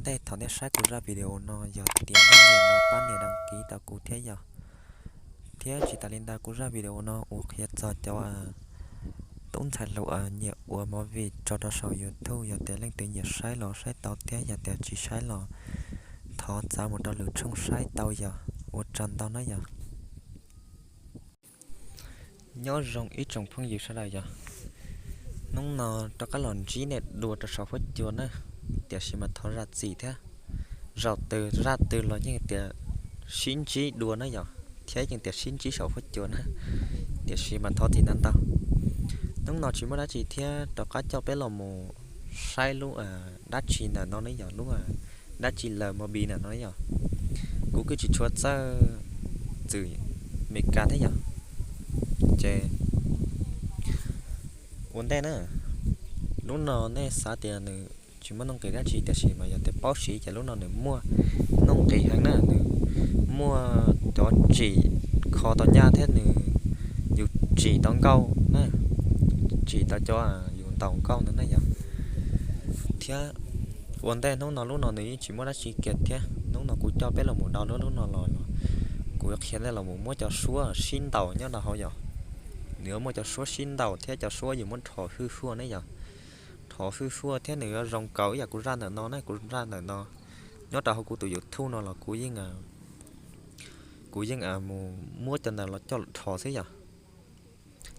ntej, thaum nej saib kuv zaj video no yog tias nej nyiam no pab nias đăng ký rau kuv thiab yog, thiab tsis tas li ntawd kuv zaj video no uas qhia txog cov tub ntxhais hluas nyiam ua movie tso rau saum YouTube, yog tias leej twg nyiam saib los saib tau thiab yog tias tsis saib los thov txav mus rau lwm tshooj saib tau yog. Ua tsaug ntau na yog. Nyob zoo ib tsoom phooj ywg sawv daws yog, hnub no rov qab los ntsib nej dua rau saum huab cua na, tiam sis mas thov zam txim thiab. Zaum twg zaj twg los yeej tias sib ntsib dua na yog, thiab yeej tias sib ntsib saum huab cua na, tiam sis mas thov txim ntau ntau. Hnub no tsis muaj dab tsi thiab rov qab coj peb los mus saib lub dab tsi ntawm no ne yog, lub dab tsi lawm movie ntawm no yog. Kuv kuj tsis tshua txawj txwm Meskas thiab yog, ces ua ntej na, lub no nej xav tias nws tsis muaj nuj nqis dab tsi tiam sis mas yog tias paub siv ces lub no nws muaj nuj nqis heev na, nws muaj cov tsim kho tau nyaj thiab nws yus tsim tau nkauj na, tsim tau cov yus ntaus nkauj ntawd na yog. Thiab ua ntej hnub no lub no nws yeej tsis muaj dab tsi kiag thiab, hnub no kuv coj peb los mus download lub no los, kuv qhia nej los mus muab cov suab sib ntaus nyob rau hauv yog. Nws yuav muaj cov suab sib ntaus thiab cov suab yus muab rho hwj huaj ne yog. Rho hwj huaj thiab nws yuav zoo nkaus ib yam kuv zaj ntawm no ne, kuv zaj ntawm no nyob rau hauv kuv tus YouTube no los kuv yeej, kuv yeej mus muab cov ntawd los coj los rho xwb yog.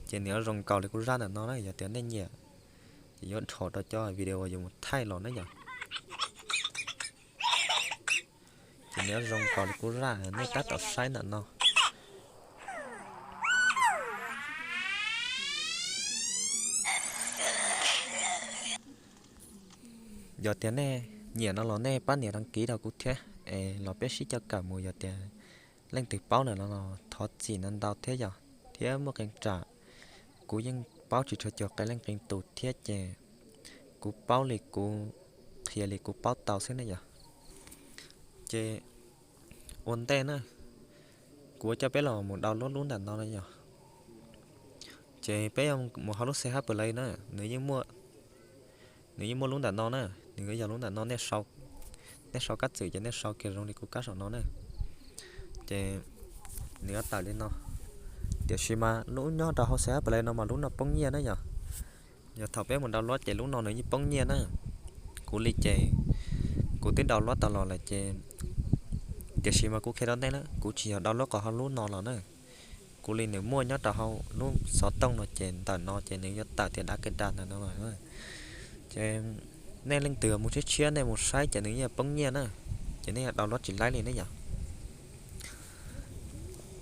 Ces nws yuav zoo nkaus li kuv zaj ntawm no na, yog tias nej nyiam ces yuav rho rau cov video yus mus thaij los na yog. Ces nws yuav zoo nkaus li kuv zaj nej tab tom saib ntawm no. Yog tias nej nyiam no los nej pab nias đăng ký rau kuv thiab es los peb sib coj kawm mus, yog tias leej twg paub lawm no los thov txim ntau ntau thiab yog, thiab muaj qee tsam kuv yeej paub tsis tshua cuag qee leej qee tus thiab ces kuv paub li kuv qhia li kuv paub tau xwb ne yog. Ces ua ntej na, kuv coj peb los mus download lub ntawm no na yog. Ces peb yuav mus hauv lub C H Play na, nws yeej muaj, nws yeej muaj lub ntawm no na, nws yog lub ntawm no, nej sau kab txwm ces nej sau kiag zoo li kuv kab saum no na. Ces nws yuav tawm li no, tiam sis mas lub nyob rau hauv C H Play no mas lub no poob nyiaj na yog. Yog thaum peb mus download ces lub no nws yeej poob nyiaj na. Kuv li ces kuv twb download tau los lawm ces, tiam sis mas kuv qhia rau nej na, kuv tsis yog download qhov hauv lub no los na. Kuv li nws muaj nyob rau hauv lub xov tooj no ces ntawm no ces nws yuav tawm tias dav ke da ntawm no. Ces nej leej twg mus tshiab tshiab nej mus saib ces nws yeej poob nyiaj na, ces nej yuav download tsis laib li ne yom.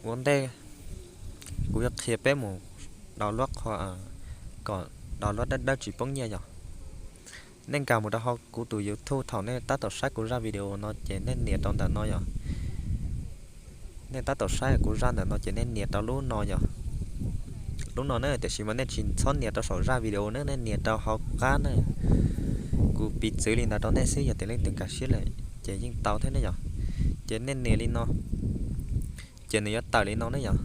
Ua ntej kuv yuav qhia peb mus download qhov, kom download dawb dawb tsis poob nyiaj yom. Nej nkag mus rau hauv kuv tus YouTube thaum nej tab tom saib kuv zaj video no ces nej nias rau ntawm no yom. Nej tab tom saib kuv zaj ntawm no ces nej nias rau lub no yom. Lub no na, tiam sis mas nej tsis txhob nias rau saum zaj video na, nej nias rau hauv qab na. Kuv piv txwv li ntawd rau nej xwb, yog tias leej twg nkag siab lawm ces yeej tau thiab ne yom. Ces nej nias li no, ces nws yuav tawm li no ne yom.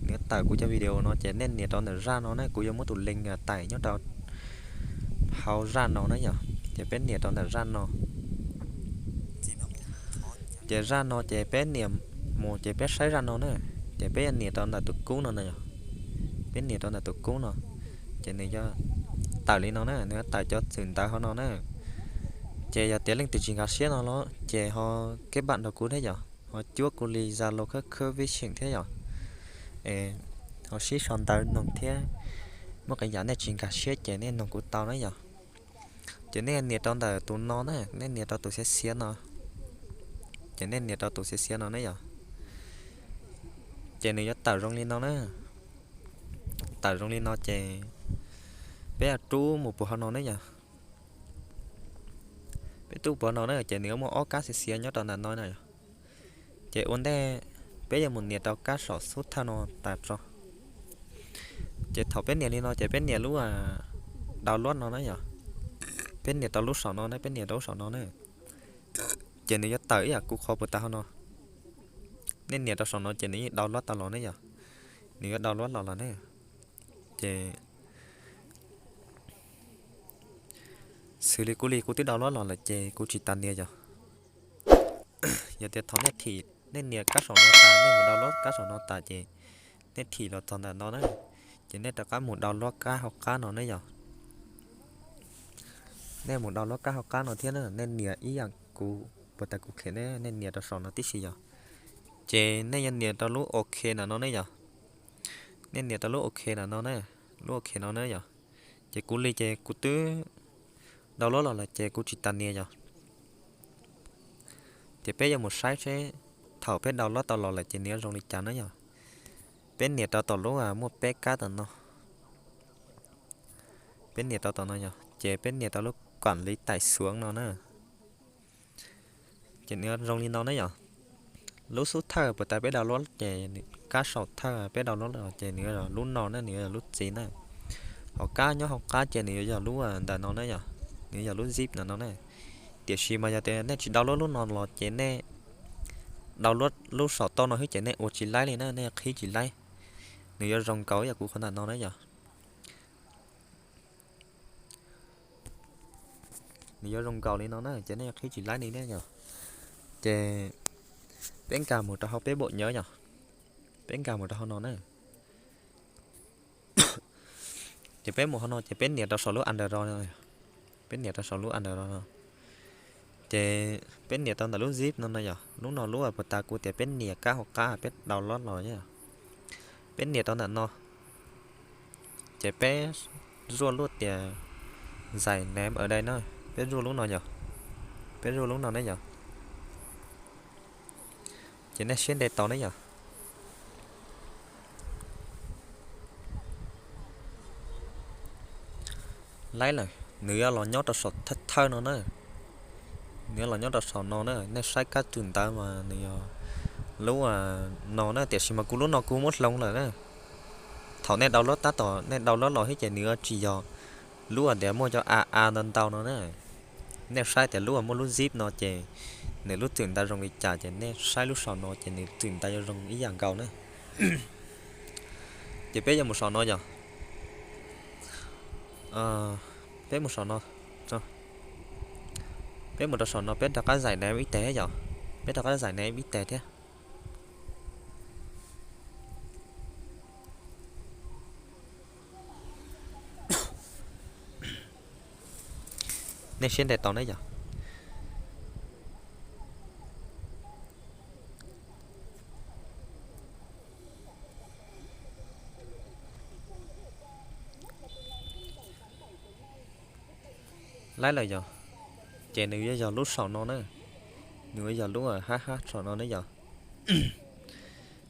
Nws yuav tawm kuv cov video no ces nej nias rau ntawm zaj no na, kuv yuav muab tus link tải nyob rau hauv zaj no na yom. Ces peb nias rau ntawm zaj no. Ces zaj no ces peb nias mus ces peb saib zaj no na. Ces peb yuav nias rau ntawm tus kub no na yom. Peb nias rau ntawm tus kub no, ces nws yuav tawm li no na, nws yuav tawm cov txwm ntawv hauv no na. Ces yog tias leej twg tsis nkag siab no los ces ho keb npam nrog kuv thiab yom, ho cuab kuv li Zalo khawb khawb vib xyeem thiab yom. Ho sib sau ntawv noog thiab, muaj qee yam nej tsis nkag siab ces nej noog kuv tau na yom. Ces nej nias rau ntawm tus no na, nej nias rau tus xiav xiav no. Ces nej nias rau tus xiav xiav no ne yom. Ces nws yuav tawm zoo li no na. Tawm zoo li no ces peb yuav rub mus puag hauv no ne yom. Peb rub puag no na ces nws yuav muaj ob kab xiav xiav nyob rau ntawm no na yom. Ces ua ntej peb yuav mus nias rau kab saum xub thawj no tas tso. Ces thaum peb nias li no ces peb nias lub download no na yom. Peb nias rau lub saum no na, peb nias rau lub saum no na. Ces nws yuav tawm ib yam kuv qhov puag ta hauv no. Nej nias rau saum no ces nws yeej download tau los ne yom. Nws yuav download los los ne. Ces xws li kuv li kuv twb download los lawm ces kuv tsis tas nias yom. Yog tias thaum nej thim nej nias kab saum no tas, nej mus download kab saum no tas ces nej thim los txog ntawm no na, ces nej rov qab mus download kab hauv qab no ne yom. Nej mus download kab hauv qab no thiab na, nej nias ib yam kuv puas tas kuv khev ne, nej nias rau saum no tib si yom. Ces nej yuav nias rau lub OK ntawm no ne yom. Nej nias rau lub OK ntawm no na, lub OK no na yom. Ces kuv li ces kuv twb download los lawm ces kuv tsis tas nias yom. Ces peb yuav mus saib seb thaum peb download tau los lawm ces nws yuav zoo li cas na yom. Peb nias rau tom lub muaj peb kab tom no, peb nias rau tom no yom, ces peb nias rau lub quản lý tải xuống no na. Ces nws yuav zoo li no ne yom. Lub xub thawj puas tas peb download ces kab saum thawj peb download los ces nws yuav yog lub no na, nws yuav yog lub txiv na. Ho kab nyob hauv qab ces nws yuav yog lub ntawm no na yom, nws yuav yog lub zip ntawm no na. Tiam sis mas yog tias nej tsis download lub no los ces nej download lub saum toj no xwb ces nej ua tsis laib li na, nej qhib tsis laib. Nws yuav zoo nkaus yam kuv qhov ntawm no na yom. Nws yuav zoo nkaus li no na ces nej yuav qhib tsis laib li ne yom. Ces peb nkag mus rau hauv peb bộ nhớ yom. Peb nkag mus rau hauv no na. Ces peb mus hauv no ces peb nias rau saum lub Android no. Peb nias rau saum lub Android no. Ces peb nias rau ntawm lub zip no no yom, lub no lub puas tas kuv tias peb nias kab hauv qab peb download los yom. Peb nias rau ntawm no. Ces peb zuaj lub tias giải ném ở đây na, peb zuaj lub no yom. Peb zuaj lub no ne yom. Ces nej siab ntev tos ne yom. Laib lawm, nws yuav los nyob rau saum thawj thawj no na. Nws yuav los nyob rau saum no na, nej saib kab txwm ntawv mas nws yog lub no na, tiam sis mas kuv lub no kuv muab hloov lawm na. Thaum nej download tab tom nej download los thiab ces nws yuav tsis yog lub tias muaj cov a a ntau ntau no na. Nej saib tias lub muaj lub zip no ces nws lub txwm ntawv zoo li cas ces nej saib lub saum no ces nws txwm ntawv yuav zoo ib yam nkaus na. Ces peb yuav mus saum no yom. Peb mus saum no, peb mus rau saum no peb rov qab giải ném ib teg thiab yom. Peb rov qab giải ném ib teg thiab. Nej siab ntev tos ne yom. Laib lawm yog, ces nws yuav yog lub saum no na, nws yuav yog lub hab hab saum no ne yom.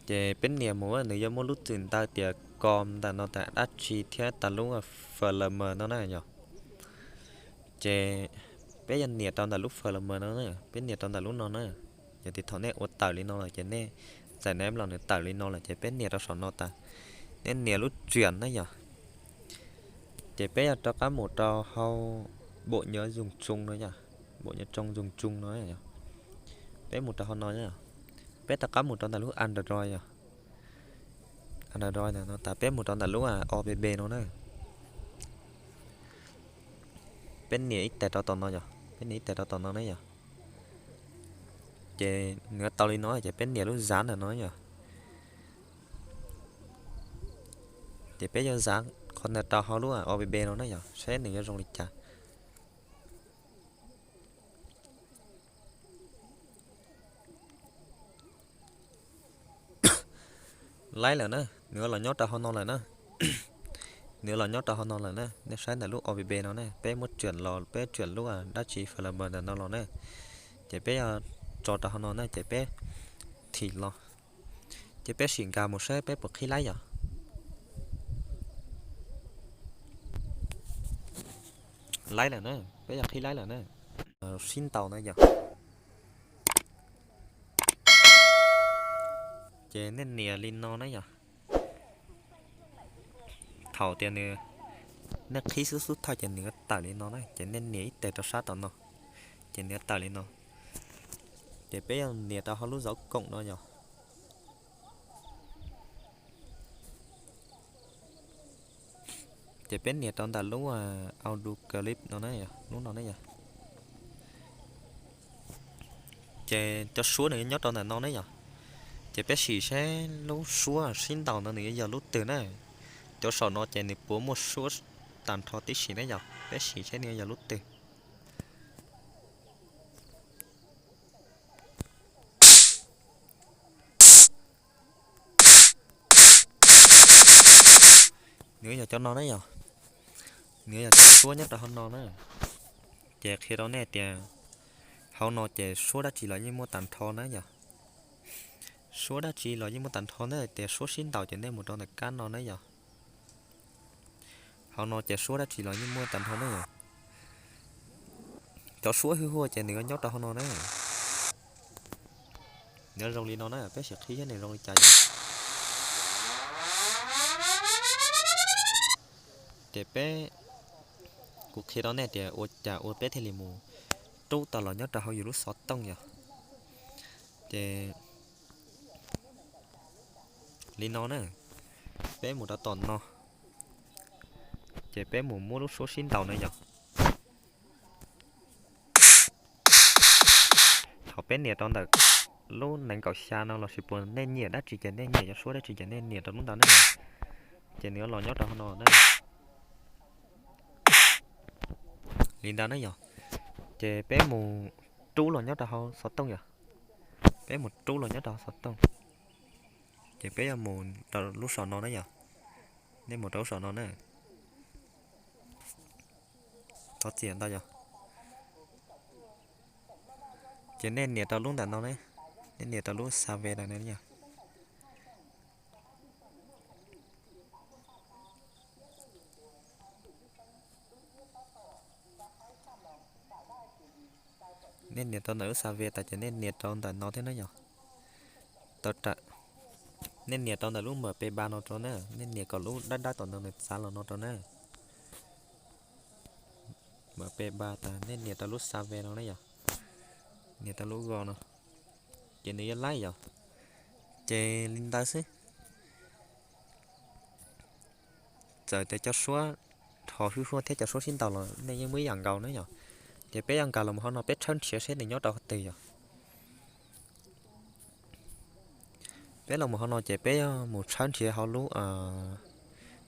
Ces peb nias mus nws yuav muaj lub txwm ntawv tias com ntawm no tas dab tsi thiab tas lub flamer no na yom. Ces peb yuav nias rau ntawm lub flamer no na, peb nias rau ntawm lub no na. Yog tias thaum nej ua tawm li no lawm ces nej txais neb los nws tawm li no lawm ces peb nias rau saum no tas, nej nias lub txiam na yom. Ces peb yuav rov qab mus rau hauv bộ nhớ dùng chung no yom, bộ nhớ trong dùng chung no yom. Peb mus rau hauv no, peb rov qab mus rau ntawm lub Android yom. Android no tas peb mus rau ntawm lub O P P no na. Peb nias ib teg rau tom no yom, peb nias ib teg rau tom no ne yom. Ces nws tau li no ces peb nias lub zav ntawm no yom. Ces peb yuav zav qhov ntawd rau hauv lub O P P no na yom, seb nws yuav zoo li cas. Laib lawm na, nws los nyob rau hauv no lawm na. Nws los nyob rau hauv no lawm na, nej saib ntawm lub O P P no na, peb muab tsuam los, peb tsuam lub dab tsi flamer ntawm no los na. Ces peb yuav tso rau hauv no na, ces peb thim los. Ces peb sim nkag mus saib peb puas qhib laib yom. Laib lawm na, peb yuav qhib laib lawm na. Sib ntaus na yom. Ces nej nias li no na yom. Thaum tias nws, nej qhib xub xub thawj ces nws yuav tawm li no na, ces nej nias ib teg rau sab tom no, ces nws yuav tawm li no. Ces peb yuav nias rau hauv lub zauv koom no yom. Ces peb nias rau ntawm lub audio clip no na, lub no ne yom. Ces cov suab nws yuav nyob rau ntawm no ne yom. Ces peb sim saib lub suab sib ntaus no nws yuav yog lub twg na. Cov saum no ces nws puas muaj suab tag nrho tib si ne yom, peb sim saib nws yuav yog lub twg. Nws yog cov no na yom. Nws yog cov suab nyob rau hauv no na. Ces qhia rau nej tias hauv no ces suab dab tsi los yeej muaj tag nrho na yom. Suab dab tsi los yeej muaj tag nrho na, tias suab sib ntaus ces nej mus rau ntawm kab no na yom. Hauv no ces suab dab tsi los yeej muaj tag nrho na yom. Cov suab hwj huaj ces nws nyob rau hauv no na. Nws zoo li no na, peb sim qhib thiab nws zoo li cas yom. Ces peb, kuv qhia rau nej tias ua cas ua peb thiaj li mus rub tau los nyob rau hauv yus lub xov tooj yom. Ces li no na, peb mus rau tom no, ces peb mus muab lub suab sib ntaus na yom. Thaum peb nias rau ntawm lub nees nkaum xya no lossis puas nej nyiam dab tsi ces nej nyiam cov suab dab tsi ces nej nias rau lub ntawd na. Ces nws yuav los nyob rau hauv no na. Li ntawd na yom. Ces peb mus rub los nyob rau hauv xov tooj yom. Peb mus rub los nyob rau hauv xov tooj. Ces peb yuav mus rau lub saum no na yom. Nej mus rau lub saum no na. Thov txim ntau yom. Ces nej nias rau lub ntawm no ne, nej nias rau lub xav ve ntawm no yom. Nej nias rau ntawm lub xav ve tas ces nej nias rau ntawm no thiab na yom. Tau ra, nej nias rau ntawm lub M P ba no rau na, nej nias kom lub dawb dawb tom ntej nws txav los no rau na. M P ba tas nej nias rau lub xav ve no na yom. Nias rau lub go no, ces nws yuav laib yom. Ces li ntawd xwb. Txawm tias cov suab rho hwj huaj thiab cov suab sib ntaus los nej yeej muaj ib yam nkaus na yom. Ces peb yuav nkag los mus hauv no peb tshawb nrhiav seb nws nyob rau qhov twg yom. Peb los mus hauv no ces peb yuav mus tshawb nrhiav hauv lub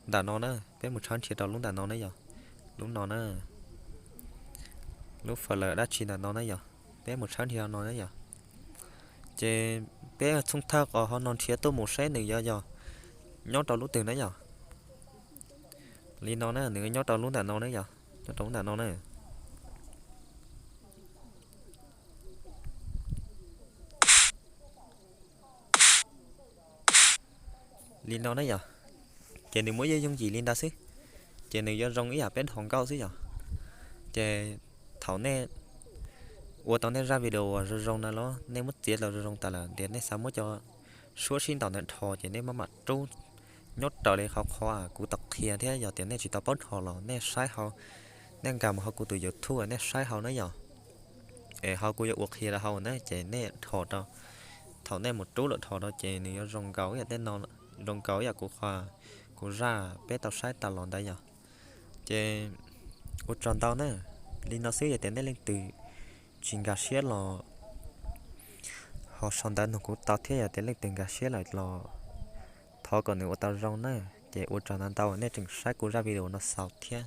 ntawm no na, peb mus tshawb nrhiav rau lub ntawm no ne yom. Lub no na, lub fawm lawm dab tsi ntawm no na yom, peb mus tshawb nrhiav hauv no na yom. Ces peb txhooj thawj qos hauv no nrhiav tuaj mus seb nws yuav yog nyob rau lub twg na yom. Li no na, nws nyob rau lub ntawm no na yom, nyob rau lub ntawm no na. Li no na yom. Ces nws muaj ib yooj yim li ntawd xwb. Ces nws yuav zoo ib yam peb dhos nkauj xwb yom. Ces thaum nej ua tau nej zaj video uas zoo zoo na los nej muab txiav los zoo zoo tas lawm tias nej xav muab cov suab sib ntaus ntawd dhos ces nej maj mam rub nyob raws li qhov qhov kuv tau qhia thiab yog tias nej tsis tau paub dhos los nej saib hauv, nej nkag mus hauv kuv tus YouTube nej saib hauv na yom. Es hauv kuv yuav ua qhia rau hauv na ces nej dhos rau. Thaum nej mus rub lawm dhos rau ces nws yuav zoo nkaus ib yam tej no, zoo nkaus ib yam kuv qhov, kuv zaj peb tau saib tas los ntawd yom. Ces ua tsaug ntau na. Li no xwb, yog tias nej leej twg tsis nkag siab los ho sau ntawv nug kuv tau thiab, yog tias leej twg nkag siab lawm los thov kom nws ua tau zoo na. Ces ua tsaug ntau ntau nej tseem saib kuv zaj video no xaus thiab.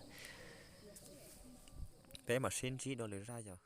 Peb mam sib ntsib dua lwm zaj yom.